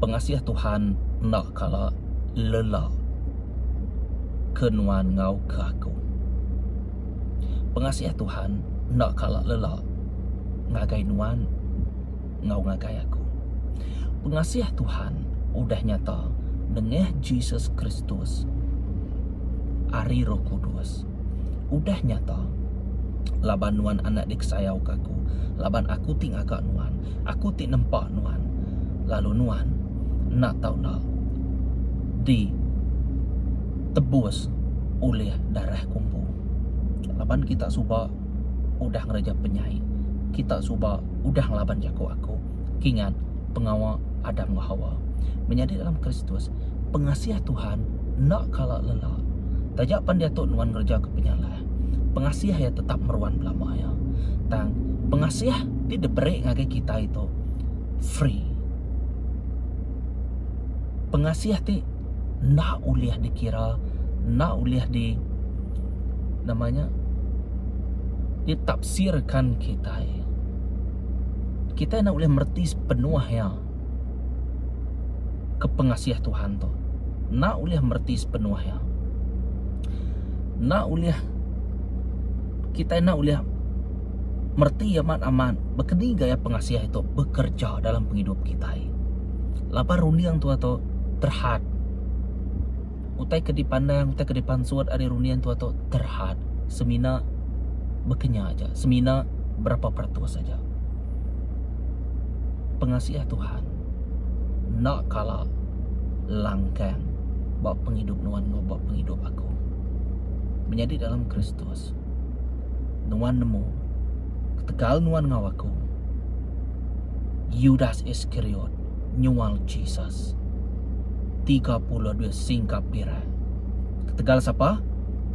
Pengasih Tuhan enda kala lela ke nuan enggau ke aku. Pengasih Tuhan enda kala lela ngagai nuan enggau ngagai aku. Pengasih Tuhan udah nyata nengah Jesus Kristus ari Roh Kudus. Udah nyata laban nuan anak dikesayauka aku, laban aku ti ngaga nuan, aku ti nempa nuan, lalu nuan enda tau enda ditebus ulih darah ku empu. Laban kita suba udah ngereja penyai, kita suba udah ngelaban jaku aku. Kingat pengawa Adam enggau Hawa. Menyadi dalam Kristus, pengasih Tuhan enda kala lela. Taja pan diatu nuan ngereja ke penyalah, pengasih iya tetap meruan belama iya. Tang pengasih ti diberi ngagai kitai tu free. Pengasih ti enda ulih dikira, enda ulih di nama nya ditafsirkan kitai. Kitai enda ulih mereti sepenuh iya ke pengasih Tuhan tu. Enda ulih mereti sepenuh iya. Enda ulih kitai enda ulih mereti amat-amat bekeni gaya pengasih itu bekerja dalam pengidup kitai. Laban runding tua tu terhad. Utai ke dipandang, utai ke dipansut ari runding tua tu terhad. Semina bekenya aja, semina berapa peratus aja. Pengasih Tuhan enda kala langkang ba pengidup nuan enggau ba pengidup aku. Menyadi dalam Kristus, nuan nemu ketegal nuan enggau aku, Yudas Iskariot nyual Jesus 30 duit singkap pirak. Ketegal sapa?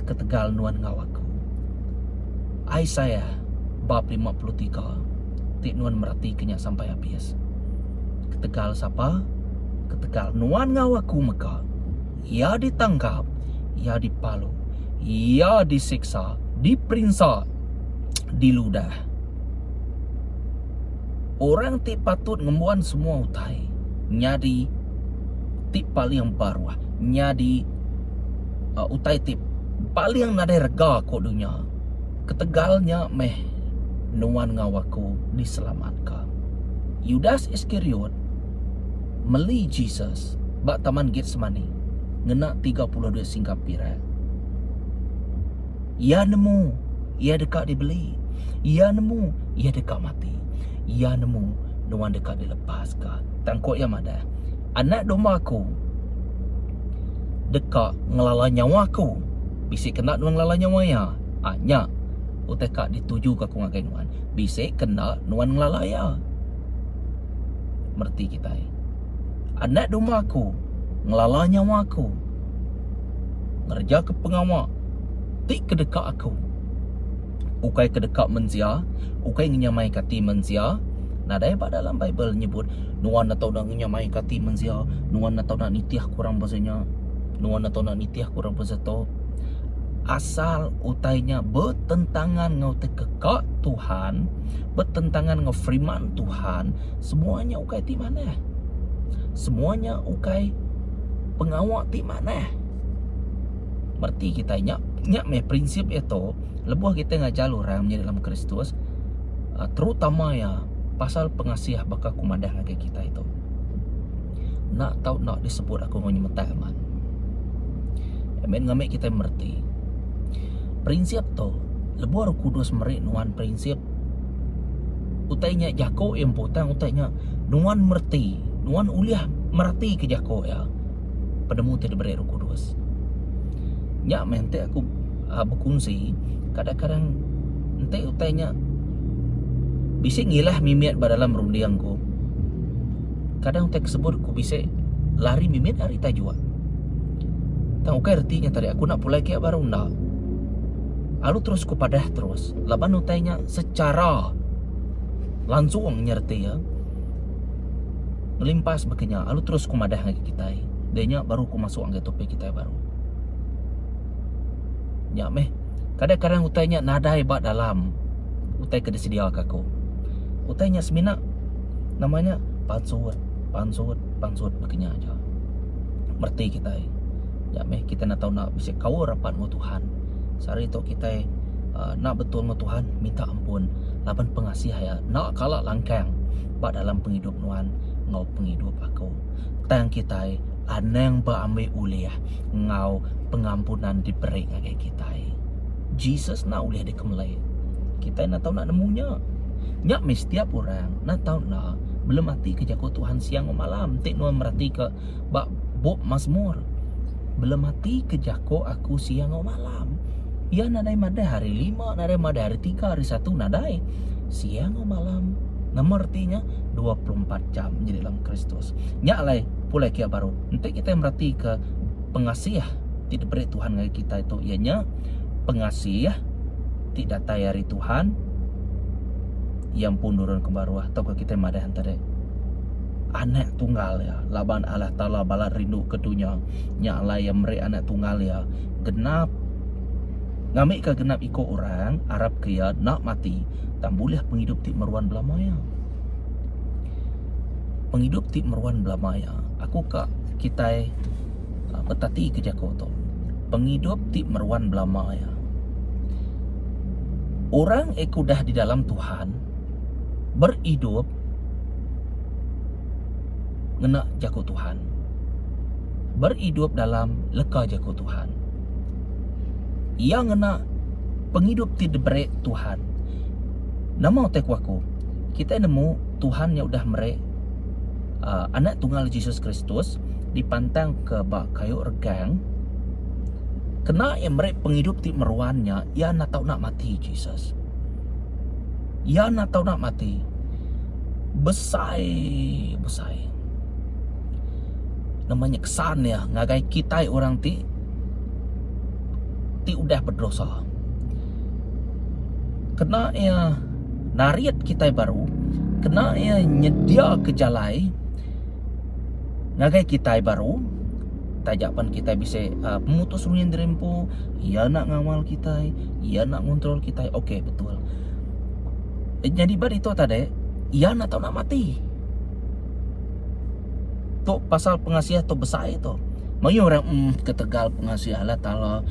Ketegal nuan enggau aku. Isaiah bab 53 ti nuan meratika nya sampai abis. Ketegal sapa? Ketegal nuan enggau aku mega. Iya ditangkap, iya dipalu, iya disiksa, diperinsa, diludah. Orang ti patut ngembuan semua utai nyadi ti paling baruh, nyadi uh, utai ti paling nadai rega ku dunya. Ketegal nya meh nuan enggau aku diselamatka. Yudas Iskariot meli Jesus ba Taman Getsemani ngena 30 duit singkap pirak. Iya nemu iya deka dibeli. Iya nemu iya deka mati. Iya nemu nuan deka dilepaska. Tang ku iya madah, Anak domba aku deka ngelala nyawa aku. Bisi kena nuan ngelala nyawa iya? Ha, nya utai ka ditujuka aku ngagai nuan. Bisi kena nuan ngelala iya. Mereti kitai. Anak domba aku ngelala nyawa aku. Ngerejaka pengawa ti kedeka aku. Ukai kedeka mensia, ukai ngenyamaika ati mensia. Nadai ba dalam Bible nyebut nuan enda tau enda ngenyamaika ati mensia, nuan enda tau enda nitih ku orang pasal nya, nuan enda tau enda nitih ku orang pasal tu. Asal utai nya betentangan enggau tekeka Tuhan, betentangan enggau firman Tuhan, semua nya ukai ti manah. Semua nya ukai pengawa ti manah. Mereti kitai nya, nya meh prinsip iya tu lebuh kitai ngajar orang menyadi dalam Kristus terutama iya pasal pengasih baka ku madah ngagai kitai tu. Enda tau enda disebut aku enggau nyemetak amat. Amen ngambi kitai mereti. Prinsip tu lebuh Roh Kudus meri nuan prinsip utai nya jaku iya empu tang utai nya nuan mereti, nuan ulih mereti ke jaku iya penemu ti diberi Roh Kudus. Nya meh enti aku uhh bekunsi kadang-kadang enti utai nya bisi ngilah mimit ba dalam runding ku. Kadang utai ke sebut ku bisi lari mimit ari tajuk. Tang ukai reti nya tadi aku enda pulai kiak baru enda. Alu terus ku padah terus laban utai nya secara langsung nya reti iya. Ngelimpas baka nya alu terus ku madah ngagai kitai. Deh nya baru ku masuk ngagai topik kitai baru. Nya meh kadang-kadang utai nya nadai ba dalam utai ke disediaka aku. Utai nya semina nama nya pansut. Pansut, pansut baka nya aja. Mereti kitai. Nya meh kitai enda tau enda bisi kaul rapat enggau Tuhan. Sehari tu kitai uhh enda betul enggau Tuhan minta ampun laban pengasih iya enda kala langkang ba dalam pengidup nuan enggau pengidup aku. Tang kitai anang beambi ulih enggau pengampunan diberi ngagai kitai. Jesus enda ulih dikemeli. Kitai enda tau enda nemu nya. Nya meh setiap orang enda tau enda belematika jaku Tuhan siang enggau malam enti nuan meratika ba bup Masmur. Belematika jaku aku siang enggau malam. Iya nadai madah hari lima, nadai madah hari tiga, hari satu, nadai. Siang enggau malam. Nama reti nya? 24 jam nyadi dalam Kristus. Nya alai pulai kia baru. Enti kitai meratika pengasih ti diberi Tuhan ngagai kitai tu iya nya pengasih ti datai ari Tuhan iya empu nurun ke baruh tauka kitai madah enti deh anak tunggal iya laban Allah Taala balat rindu ke dunya nya alai iya meri anak tunggal iya genap ngambika genap iku orang arap ke iya enda mati tang bulih pengidup ti meruan belama iya. Pengidup ti meruan belama iya aku ka kitai. Betatika jaku tu. Pengidup ti meruan belama iya. Orang ke udah di dalam Tuhan beridup ngena jaku Tuhan. Beridup dalam leka jaku Tuhan. Iya ngena pengidup ti diberi Tuhan. Nama utai ku aku? Kitai nemu Tuhan nya udah meri uhh anak tunggal Jesus Kristus dipantangka ba kayu regang kena iya meri pengidup ti meruan nya iya enda tau enda mati Jesus. Iya enda tau enda mati. Besai besai nama nya kesan iya ngagai kitai orang ti ti udah bedosa. Kena iya narit kitai baru kena iya nyediaka jalai ngagai kitai baru taja pan kitai bisi uhh pemutus runding diri empu iya enda ngawal kitai iya enda ngontrol kitai ok betul. Nyadi ba ditu tadi iya enda tau nak mati. Tu pasal pengasih tu besai tu. Mayuh orang uhh ketegal pengasih Allah Taala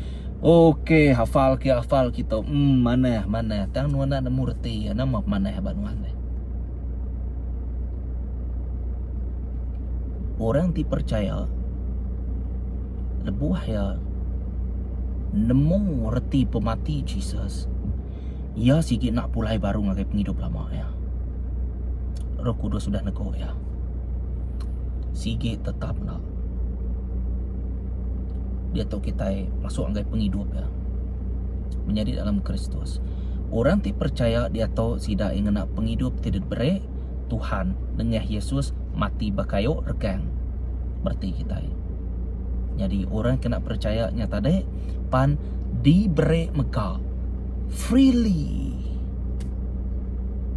ok hafal ke hafal kitu uhh manah manah tang nuan enda nemu reti iya nama pemanah ba nuan deh. Orang ti percaya lebuh iya nemu reti pemati Jesus, iya sigi enda pulai baru ngagai pengidup lama iya. Roh Kudus udah nego iya. Sigi tetap enda. Diatu kitai masuk ngagai pengidup iya. Menyadi dalam Kristus. Orang ti percaya diatu sida iya ngena pengidup ti diberi Tuhan nengah Yesus mati ba kayu regang. Bereti kitai. Nyadi orang ke enda percaya nya tadi pan diberi mega freely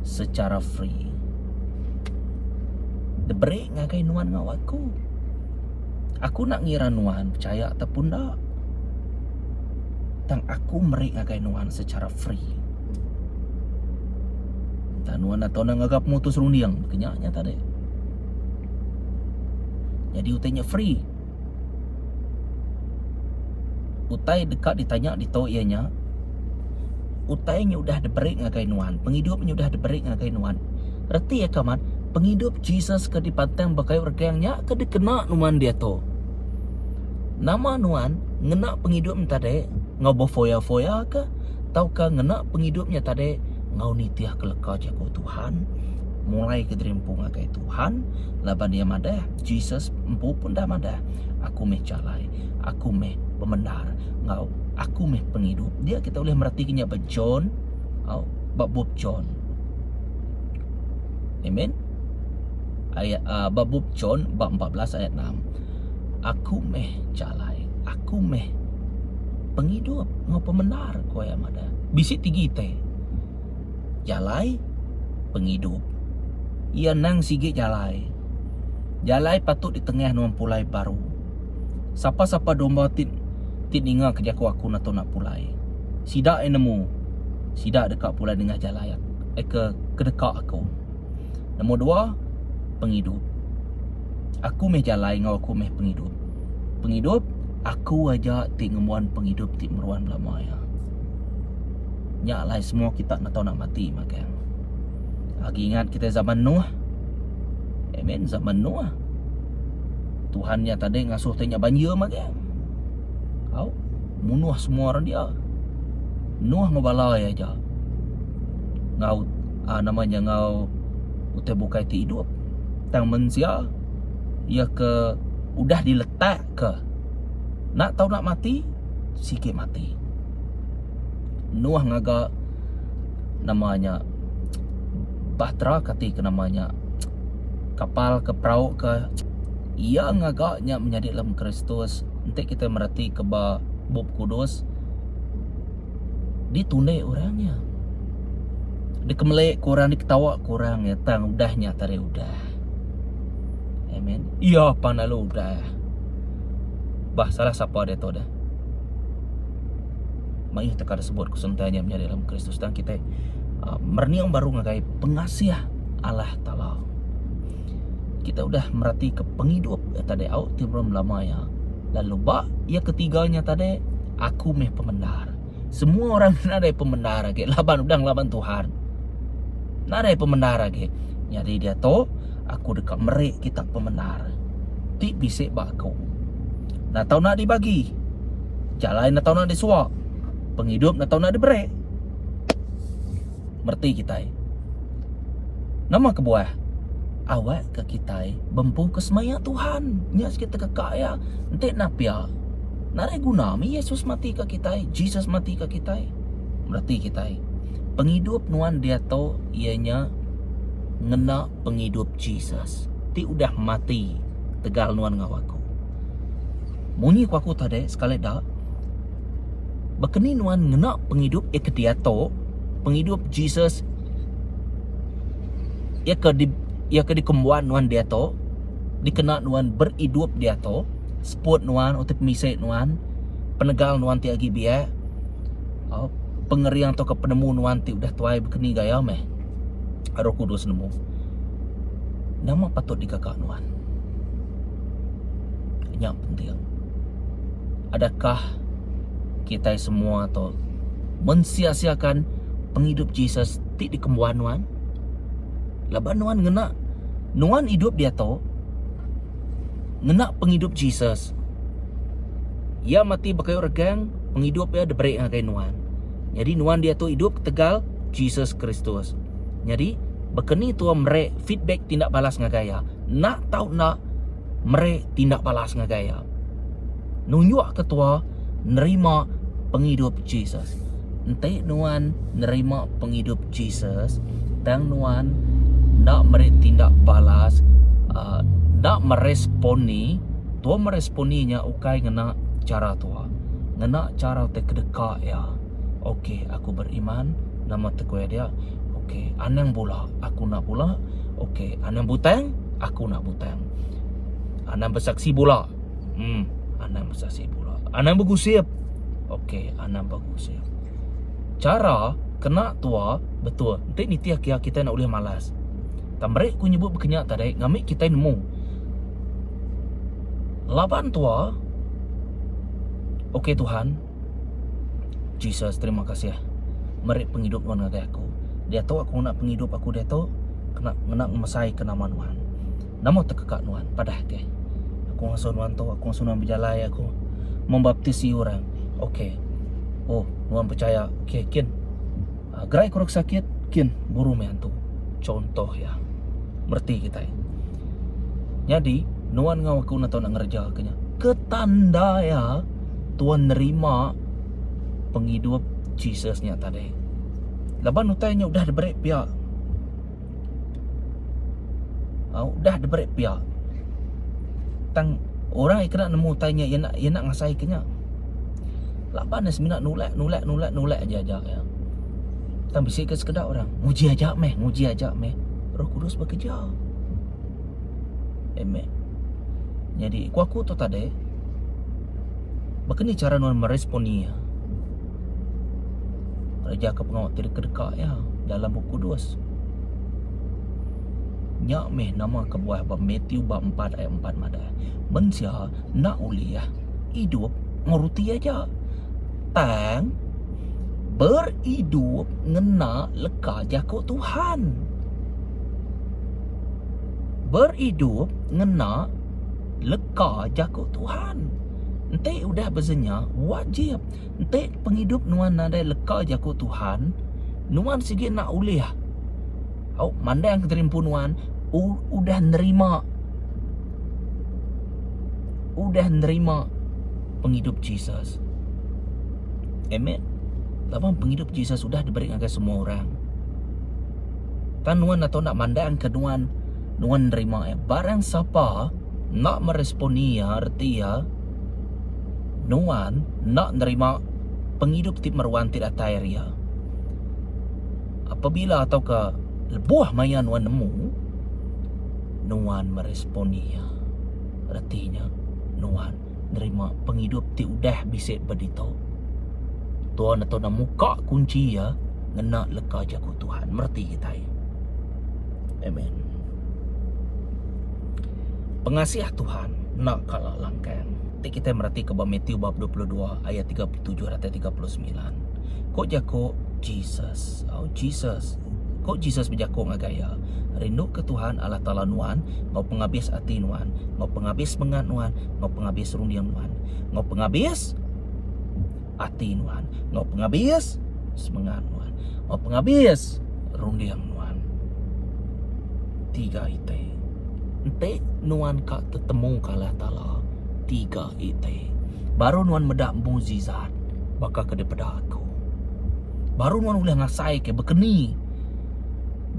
secara free. Diberi ngagai nuan enggau aku. Aku enda ngira nuan pechaya ataupun enda. Tang aku meri ngagai nuan secara free. Tang nuan enda tau ngaga pemutus runding ke nya nya tadi. Nyadi utai nya free. Utai deka ditanya ditu iya nya utai nya udah diberi ngagai nuan, pengidup nya udah diberi ngagai nuan. Reti iya ke amat, pengidup Jesus ke dipantang ba kayu regang nya ke dikena nuan diatu. Nama nuan ngena pengidup nya tadi enggau befoya-foya ka tauka ngena pengidup nya tadi enggau nitihka leka jaku Tuhan mulai ke diri empu ngagai Tuhan laban iya madah Jesus empu pun dah madah aku meh jalai aku meh pemendar enggau aku meh pengidup. Dia kita ulih meratika nya ba John au ba bup John. Amen. Ayat uh, ba bup John ba 14 ayat 6. Aku meh jalai, aku meh pengidup enggau pemendar ku iya madah. Bisi tigi te. Jalai pengidup. Iya nang sigi jalai. Jalai patut ditengah nuan pulai baru. Sapa-sapa domba ti ti ninga ke jaku aku natu nak pulai. Sida iya nemu sida deka pulai nengah jalai eh ke kedeka aku. Nombor dua, pengidup. Aku meh jalai enggau aku meh pengidup. Pengidup, aku aja ti ngembuan pengidup ti meruan belama iya. Nya alai semua kita enda tau nak mati magang. Agi ingat kitai zaman Nuh? Amen, zaman Nuh. Tuhan nya tadi ngasuh ti nya banjir magang. Au, munuh semua orang dia. Nuh enggau bala iya aja. Enggau uh, nama nya enggau utai bukai ti idup. Tang mensia iya ke udah diletakka enda tau nak mati sigi mati. Nuh ngaga nama nya bahtera kati ke nama nya kapal ke perau ke iya ngaga nya menyadi dalam Kristus enti kitai mereti ke ba Bup Kudus Ditundi orang nya. Dikemeli ke orang, diketawa ke orang nya tang udah nya tadi udah. Amen. Iya pan lalu udah. Bah salah sapa diatu deh. Mayuh teka disebut ku sentai nya menyadi dalam Kristus tang kitai uh, merening baru ngagai pengasih Allah Taala. Kita udah merati ke pengidup tadi au ti belum lama ya. Lalu ba iya ketiga nya tadi, aku meh pemendar. Semua orang nadai pemendar agi laban udah ngelaban Tuhan. Nadai pemendar agi. Nyadi diatu, aku deka meri kita pemendar ti bisi ba aku. Enda tau enda dibagi. Jalai enda tau enda disuwa. Pengidup enda tau enda diberi. Mereti kitai. Nama kebuah? Awakka kitai bempuka semaya Tuhan. Nya sigi tekeka iya. Enti enda pia, nadai guna mih Yesus mati ka kitai, Jesus mati ka kitai. Mereti kitai. Pengidup nuan diatu iya nya ngena pengidup Jesus ti udah mati tegal nuan enggau aku. Munyi ku aku tadi sekali da, baka ni nuan ngena pengidup iya ke diatu, pengidup Jesus iya ke di iya ke dikembuan nuan diatu, dikena nuan beridup diatu, seput nuan utai pemisi nuan, penegal nuan ti agi biak, au pengering tauka penemu nuan ti udah tuai baka ni gaya meh Roh Kudus nemu. Nama patut digaga nuan? Nya penting. Adakah kitai semua tu mensia-siakan pengidup Jesus ti dikembuan nuan? Laban nuan ngena nuan idup diatu ngena pengidup Jesus. Iya mati ba kayu regang, pengidup iya diberi ngagai nuan. Nyadi nuan diatu idup ketegal Jesus Kristus. Nyadi, baka ni tua meri feedback tindak balas ngagai iya? Enda tau enda meri tindak balas ngagai iya. Nunjukka tua nerima pengidup Jesus. Enti nuan nerima pengidup Jesus tang nuan enda meri tindak balas uhh enda meresponi, tua meresponi nya ukai ngena chara tua. Ngena chara ti kedeka iya. Ok aku beriman nama ti ku iya dia ok anang bula aku enda bula ok anang butang aku enda butang. Anang besaksi bula. Hmm, anang besaksi bula. Anang begusip. Okey, anang begusip. Cara kena tua betul. Enti nitih kia kitai enda ulih malas. Tang meri ku nyebut bekenya tadi ngambi kitai nemu. Laban tua Okey Tuhan. Jesus terima kasih meri pengidup nuan ngagai aku. Diatu aku ngena pengidup aku diatu kena ngena ngemesai ke nama nuan. Nama tekeka nuan padah ke. Aku ngasuh nuan tu, aku ngasuh nuan bejalai aku membaptisi orang. Okey. Oh, nuan percaya. Okey, kin. Ah, gerai kurang sakit, kin buru meh antu. Contoh ya. Mereti kitai. Nyadi, nuan enggau aku enda tau nak ngereja ke nya. Ketanda ya tuan nerima pengidup Jesus nya tadi. Laban utai nya udah diberi pia. Udah diberi pia. Tang orang iya kena nemu utai nya iya enda iya enda ngasai ke nya. Laban ne semina nulak nulak nulak nulak aja aja iya. Tang bisi ke sekeda orang nguji aja meh nguji aja meh Roh Kudus bekereja. Amen. Nyadi ku aku tu tadi baka ni chara nuan meresponi iya. Ngereja ke pengawa ti dikedeka iya dalam Bup Kudus. Nya meh nama kebuah ba Matthew bab empat ayat empat madah, Mensia enda ulih idup enggau ruti aja, tang beridup ngena leka jaku Tuhan. Beridup ngena leka jaku Tuhan. Enti udah besenya, wajib enti pengidup nuan nadai leka jaku Tuhan, nuan sigi enda ulih. Au mandang ke terimpu nuan udah nerima udah nerima pengidup Jesus. Amen. Laban pengidup Jesus udah diberi ngagai semua orang. Tang nuan atau nak mandang ke nuan nuan nerima ya. Barang sapa nak meresponi ya reti ya nuan nak nerima pengidup ti meruan ti datai ari iya. Apabila tauka lebuh maya nuan nemu, nuan merespon iya. Reti nya, nuan nerima pengidup ti udah bisi ba ditu. Tuan atau enda muka kunchi iya ngena leka jaku Tuhan. Mereti kitai. Amen. Pengasih Tuhan enda kala langkang. Ti kitai meratika ba Matthew bab 22 ayat 37 datai 39. Ko jaku Jesus. Oh Jesus. Ko Jesus bejaku ngagai iya, Rinduka Tuhan Allah Taala nuan enggau pengabis ati nuan, enggau pengabis semengat nuan, enggau pengabis runding nuan, enggau pengabis ati nuan, enggau pengabis semengat nuan, enggau pengabis runding nuan. Tiga iti. Enti nuan ka tetemuka Allah Taala tiga iti. Baru nuan meda mukjizat baka ke dipeda aku. Baru nuan ulih ngasaika bekeni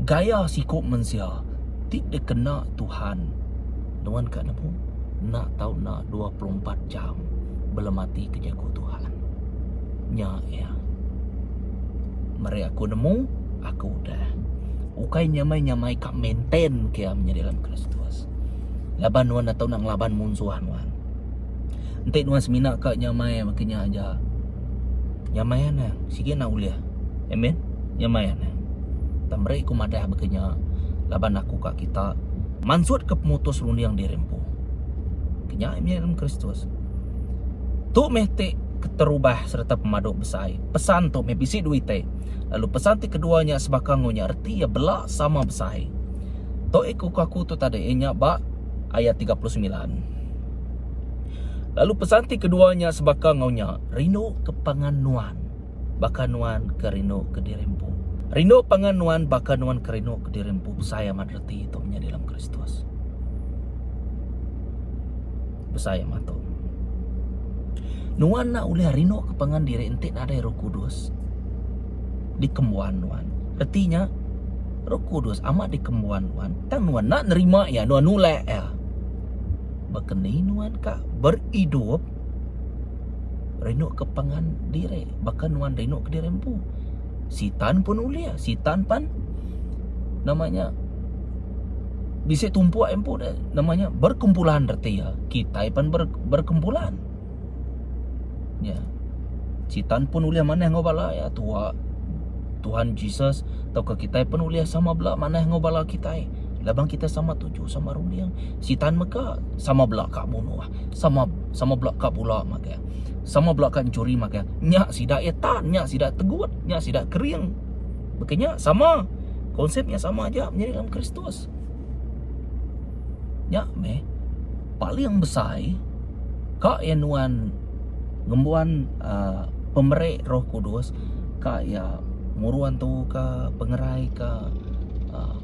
gaya siku mensia ti dikena Tuhan. Nuan ka nemu enda tau enda 24 jam belematika jaku Tuhan. Nya iya. Meri aku nemu, aku udah. Ukai nyamai-nyamai ka maintain ke iya menyadi dalam Kristus. Laban nuan enda tau nak ngelaban munsuh nuan. Enti nuan semina ka nyamai baka nya aja. Nyamai anang, sigi enda ulih. Amen. Nyamai anang. Tang meri ku madah baka nya laban aku ka kita mansutka pemutus runding diri empu. Kenya meh dalam Kristus. Tu meh ti keterubah sereta pemadu besai. Pesan tu meh bisi dua iti. Lalu pesan ti kedua nya sebaka enggau nya reti iya bela sama besai. Tu iku ku aku tu tadi iya nya ba ayat 39. Lalu pesan ti kedua nya sebaka enggau nya, rindu ke pangan nuan baka nuan ke rindu ke diri empu. Rindu pangan nuan baka nuan ke rindu ke diri empu besai amat reti tu menyadi dalam Kristus. Besai amat tu. Nuan enda ulih rindu ke pangan diri enti nadai Roh Kudus dikembuan nuan. Reti nya Roh Kudus amat dikembuan nuan tang nuan enda nerima iya, nuan nulak iya. Baka ni nuan ka beridup rindu ke pangan diri baka nuan rindu ke diri empu. Sitan pun ulih, sitan pan nama nya bisi tumpuk empu deh nama nya berkumpulan reti iya. Kitai pan ber, berkumpulan. Ya. Sitan pun ulih manah enggau bala iya tua Tuhan Jesus tauka kitai pun ulih sama bela manah enggau bala kitai laban kitai sama tuju sama runding. Sitan mega sama bela ka munuh, sama sama bela ka bula magang. Sama bela ka enchuri magang. Nya sida iya tan, nya sida tegut, nya sida kering. Baka nya sama. Konsep nya sama aja menyadi dalam Kristus. Nya meh paling besai ka iya nuan ngembuan uhh pemeri Roh Kudus ka iya muru antu ka pengerai ka uhh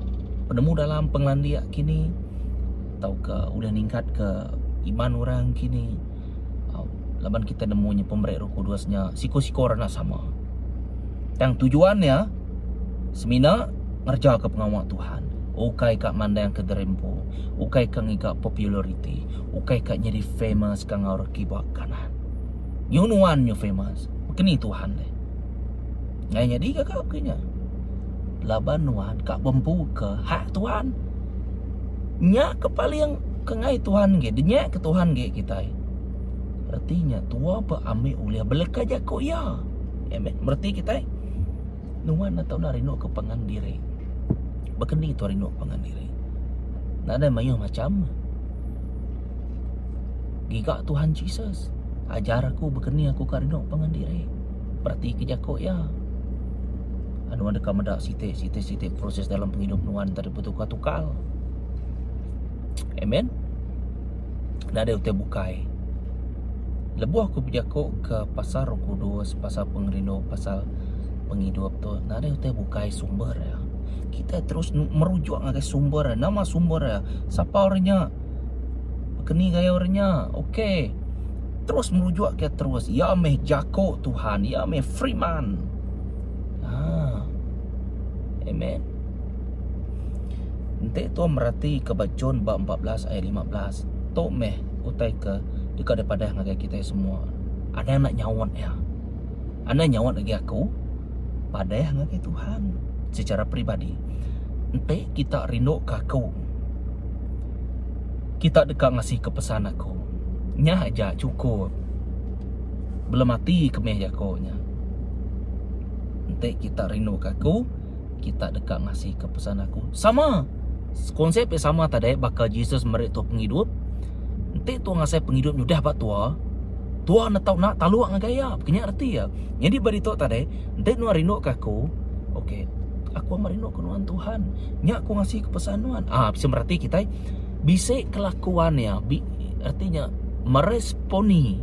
penemu dalam pengelandik kini tauka ulih ningkat ka iman orang kini laban kita nemu nya pemeri Roh Kudus nya siko-siko orang enda sama. Tang tujuan iya semina ngereja ke pengawa Tuhan. Ukai ka mandang ke diri empu, ukai ka ngiga populariti, ukai ka nyadi famous ka enggau reti ba kanan. Nyu nuan nyu famous, bekeni Tuhan deh. Ngai nyadi gaga baka nya. Laban nuan ka bempu ke hak Tuhan. Nya ke paling ke ngai Tuhan agi, nya ke Tuhan agi kitai. Reti nya tua beambi ulih beleka jaku iya. Amen. Mereti kitai? Nuan enda tau enda rindu ke pangan diri. Baka ni tuan rindu ke pangan diri? Nadai mayuh macham. Giga Tuhan Jesus. Ajar aku bekeni aku ka rindu pangan diri. Berati ke jaku iya. Nuan deka meda siti siti siti proses dalam pengidup nuan tadi betukar tukar. Amen. Nadai utai bukai. Lebuh aku bejaku ke pasal Roh Kudus, pasal pengerindu, pasal pengidup tu, nadai utai bukai sumber iya. Kitai terus merujuk ngagai sumber iya. Nama sumber iya? Sapa orang nya? Keni gaya orang nya? Okey. Terus merujuk ke terus. Iya meh jaku Tuhan, iya meh firman. Ha. Amen. Enti tua merati ke ba John ba 14 ayat 15, tu meh utai ke deka dipadah ngagai kitai semua. Anang enda nyaut iya. Anang nyaut agi aku, padah ngagai Tuhan secara peribadi. Enti kita rinduka aku, kita deka ngasika pesan aku. Nya aja chukup. Belemati ke meh jaku nya. Enti kita rinduka aku, kita deka ngasika pesan aku. Sama. Konsep iya sama tadi baka Jesus meri tua pengidup. Enti tua ngasai pengidup nyudah ba tua, tua enda tau enda taluk ngagai iya. Baka nya reti iya. Nyadi ba ditu tadi, enti nuan rinduka aku, okey, aku amat rinduka nuan Tuhan. Nya aku ngasika pesan nuan. Ah, bisi mereti kitai bisi kelakuan iya, reti nya meresponi.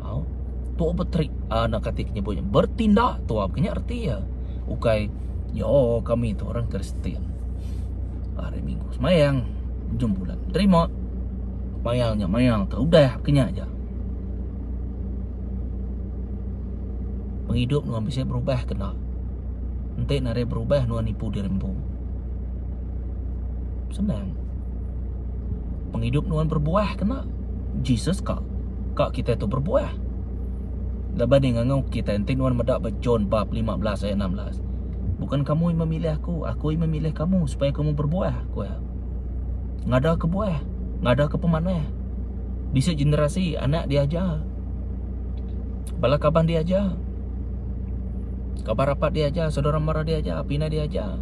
Au. Tua beteri anak kati ke nyebut nya bertindak tua ke nya reti iya. Ukai yo kami tu orang Kristian. Hari minggu semayang ujung bulan terima. Mayang nya mayang tu udah ke nya aja. Pengidup nuan bisi berubah ke enda. Enti nadai berubah nuan nipu diri empu. Senang. Pengidup nuan berbuah ke enda? Jesus ka ka kitai tu berbuah. Laban iya ngangau kitai enti nuan meda ba John bab 15 ayat 16. Bukan kamu yang memilih aku, aku yang memilih kamu supaya kamu berbuah, ku iya. Ngada ke buah, ngada ke pemanah. Bisi generasi anak diajar. Bala kaban diajar. Kaban rapat diajar, saudara mara diajar, pina diajar.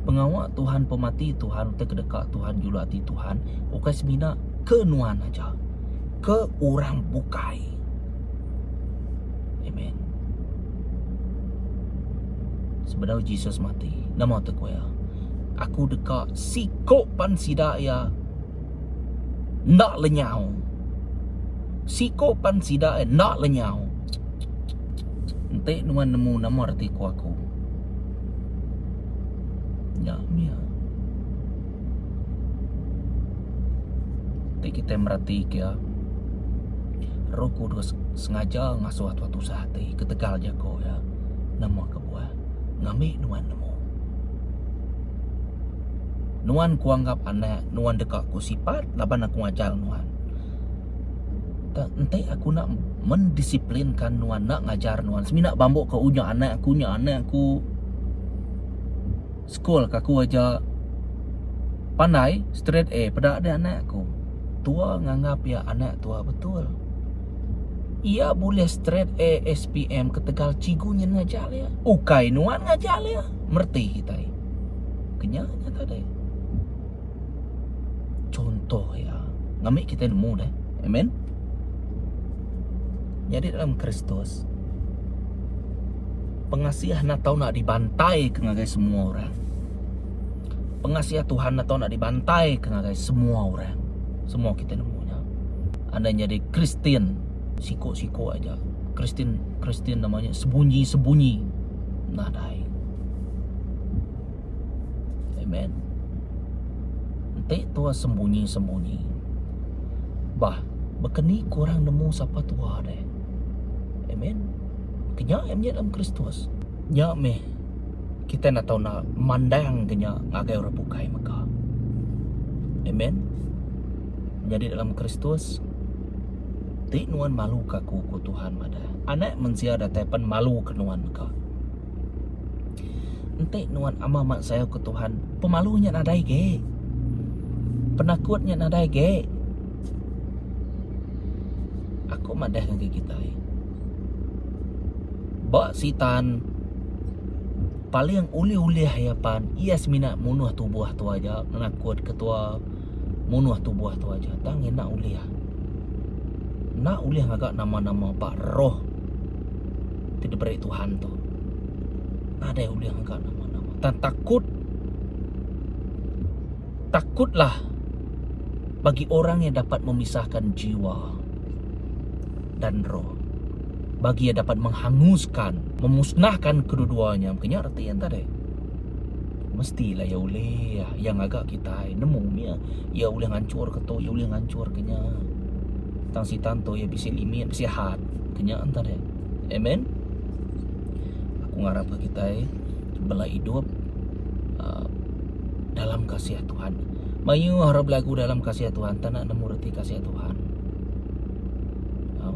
Pengawa Tuhan pemati Tuhan utai ke deka Tuhan juluk ati Tuhan ukai semina ke nuan aja ke orang bukai. Amen. Sebedau Jesus mati, nama te ku iya? Aku deka siko pan sida iya enda lenyau. Siko pan sida iya enda lenyau. Enti nuan nemu nama reti ku aku. Nya mih. Enti kitai mereti ke iya, Roh Kudus sengaja ngasuh tua tusah ati ketegal jaku iya nama kebuah ngambi nuan nemu. Nuan ku anggap anak nuan deka ku sipat laban aku ngajar nuan. Tang enti aku enda mendisiplinkan nuan enda ngajar nuan semina bambu ke unya anak aku nya anak aku sekul ke aku aja pandai straight A peda deh anak aku. Tua nganggap iya anak tua betul. Iya bulih straight A SPM ketegal cikgu nyin ngajar iya. Ukai nuan ngajar iya. Mereti kitai. Kenya nya tadi. Chunto iya ngambi kitai nemu deh. Amen. Nyadi dalam Kristus pengasih enda tau nak dibantai ke ngagai semua orang. Pengasih Tuhan enda tau nak dibantai ke ngagai semua orang. Semua kitai nemu nya. Anda nyadi Kristian siko-siko aja. Kristian Kristian nama nya sembunyi-sembunyi nadai. Amen. Enti tua sembunyi-sembunyi. Bah, bekeni ku orang nemu sapa tua deh. Amen. Kenya em nya dalam Kristus. Nya meh kitai enda tau enda mandang ke nya ngagai orang bukai mega. Amen. Nyadi dalam Kristus ti nuan malu ke aku ku Tuhan madah. Anak mensia datai pen malu ke nuan mega. Enti nuan ama amat sayau ke Tuhan, pemalu nya nadai ge. Penakut nya nadai ge. Aku madah ngagai kitai. Ba sitan. Paling ulih-ulih iya pan, iya semina munuh tubuh tua aja, ngenakutka tua, munuh tubuh tua aja. Tang iya enda ulih. Enda ulih ngaga nama-nama ba roh ti diberi Tuhan tu. Nadai ulih ngaga nama-nama. Tang takut, takutlah bagi orang yang dapat memisahkan jiwa dan roh. Bagi iya dapat menghanguskan, memusnahkan kedua-duanya. Mungkin nya reti iya tadi. Mestilah iya ulih. Iya ngaga kitai nemu mih iya ulih ngancur ke tu, iya ulih ngancur ke nya. Tang sitan tu iya bisi limit, bisi had. Ke nya tadi. Amen. Aku ngarapka kitai bela idup uhh dalam kasih Tuhan. Mayuh orang belagu dalam kasih Tuhan tang enda nemu reti kasih Tuhan. Au.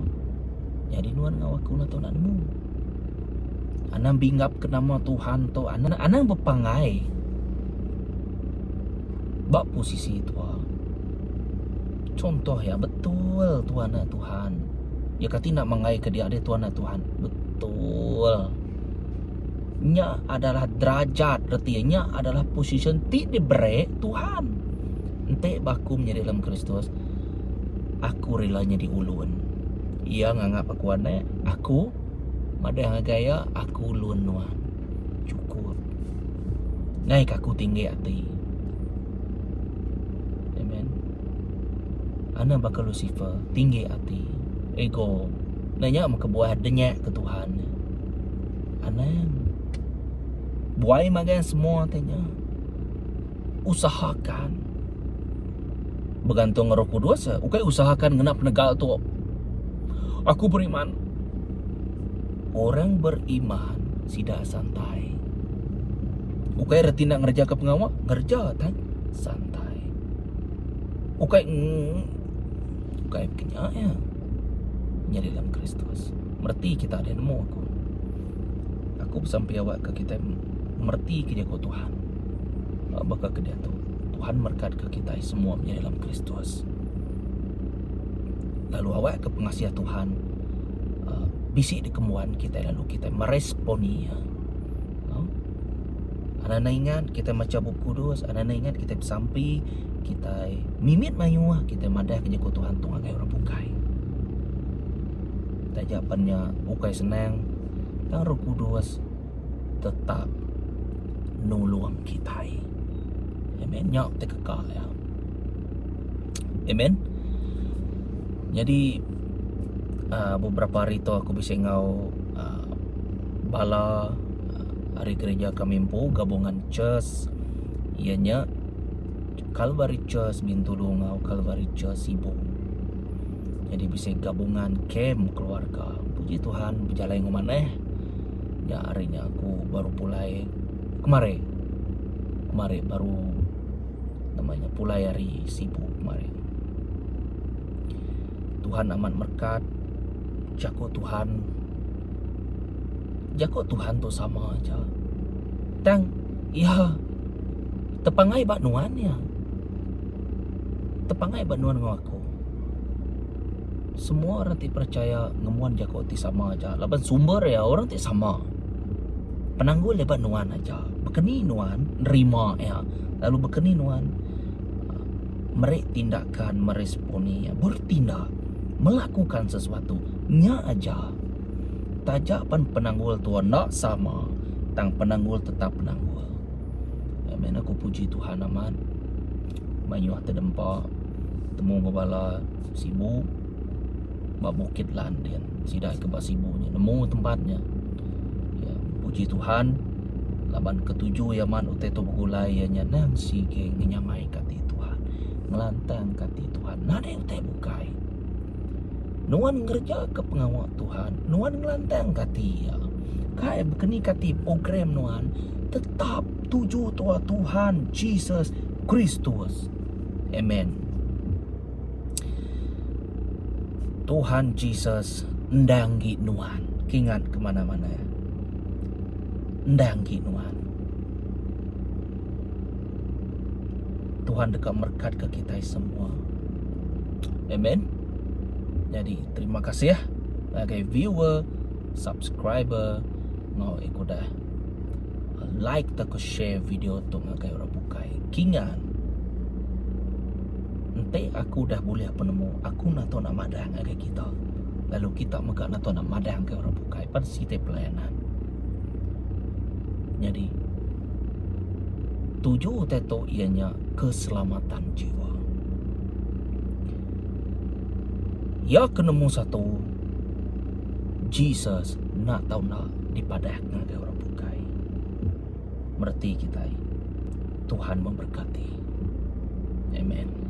Nyadi nuan enggau aku enda tau enda nemu. Anang binggap ke nama Tuhan tu anang anang bepanggai ba posisi tua. Contoh iya betul tuan anak Tuhan. Iya kati enda manggai ke dia deh tuan anak Tuhan. Betul. Nya adalah derajat reti iya nya adalah position ti diberi Tuhan. Enti ba aku menyadi dalam Kristus aku rela nyadi ulun. Iya ngangap aku anak, aku madah ngagai iya aku ulun nuan. Chukup. Ngai ka aku tinggi ati. Amen. Anang baka Lucifer, tinggi ati, ego. Enda nya meh kebuah denyak ke Tuhan. Anang. Buai magang semua ti nya. Usahakan. Begantung enggau Roh Kudus, ukai usahakan ngena penegal tu. Aku beriman. Orang beriman sida santai. Ukai reti enda ngerejaka pengawa, ngereja tang santai. Ukai ukai kenya iya. Nyadi dalam Kristus. Mereti kita deh nemu aku. Aku besampi awakka kitai mereti ke jaku Tuhan. Baka ke diatu. Tuhan merekatka kitai semua menyadi dalam Kristus. Lalu awakka pengasih Tuhan uhh bisi dikembuan kitai lalu kitai meresponi iya. Anang ingat kitai macha bup kudus, anang ingat kitai besampi, kitai mimit mayuh kitai madahka jaku Tuhan tu ngagai orang bukai. Taja pan nya ukai senang tang Roh Kudus tetap nulung kitai. Amen. Nya ti keka iya. Amen. Nyadi uhh beberapa hari tu aku bisi enggau uhh bala ari gereja kami empu gabungan church iya nya Calvary Church Bintulu enggau Calvary Church Sibu. Nyadi bisi gabungan kem keluarga. Puji Tuhan bejalai enggau manah. Nya ari nya aku baru pulai kemari. Kemari baru nama nya pulai ari Sibu kemari. Tuhan amat merekat jaku Tuhan. Jaku Tuhan tu sama aja. Tang iya tepangai ba nuan iya. Tepangai ba nuan enggau aku. Semua orang ti percaya ngembuan jaku ti sama aja laban sumber iya orang ti sama. Penanggul iya ba nuan aja. Baka ni nuan nerima iya lalu baka ni nuan meri tindakan meresponi iya bertindak melakukan sesuatu nya aja. Taja pan penanggul tu enda sama tang penanggul tetap penanggul. Amen aku puji Tuhan amat. Mayuh tedempa temu enggau bala Sibu ba Bukit Landin. Sida ke ba Sibu nya nemu tempat nya. Ya, puji Tuhan laban ketuju iya man utai tu begulai iya nya nang sige ngenyamai ka ati Tuhan. Ngelantang ka ati Tuhan. Nadai utai bukai. Nuan ngereja ke pengawa Tuhan, nuan ngelantang ka ati iya. Kai bekeni ka ati program nuan tetap tuju tua Tuhan Jesus Kristus. Amen. Tuhan Jesus endang gi nuan. Kingat ke mana-mana. Endang gi nuan. Tuhan deka merekat ke kitai semua. Amen. Jadi terima kasih ngagai viewer, subscriber enggau ik udah. Like tauka share video tu ngagai orang bukai. Kingan enti aku udah bulih penemu aku enda tau nak madah ngagai kita lalu kita mega enda tau nak madah ngagai orang bukai pan siti pelayanan. Nyadi tuju utai tu iya nya keselamatan jiwa. Iya ke nemu satu Jesus enda tau enda dipadah ngagai orang bukai. Mereti kitai Tuhan memberkati. Amen.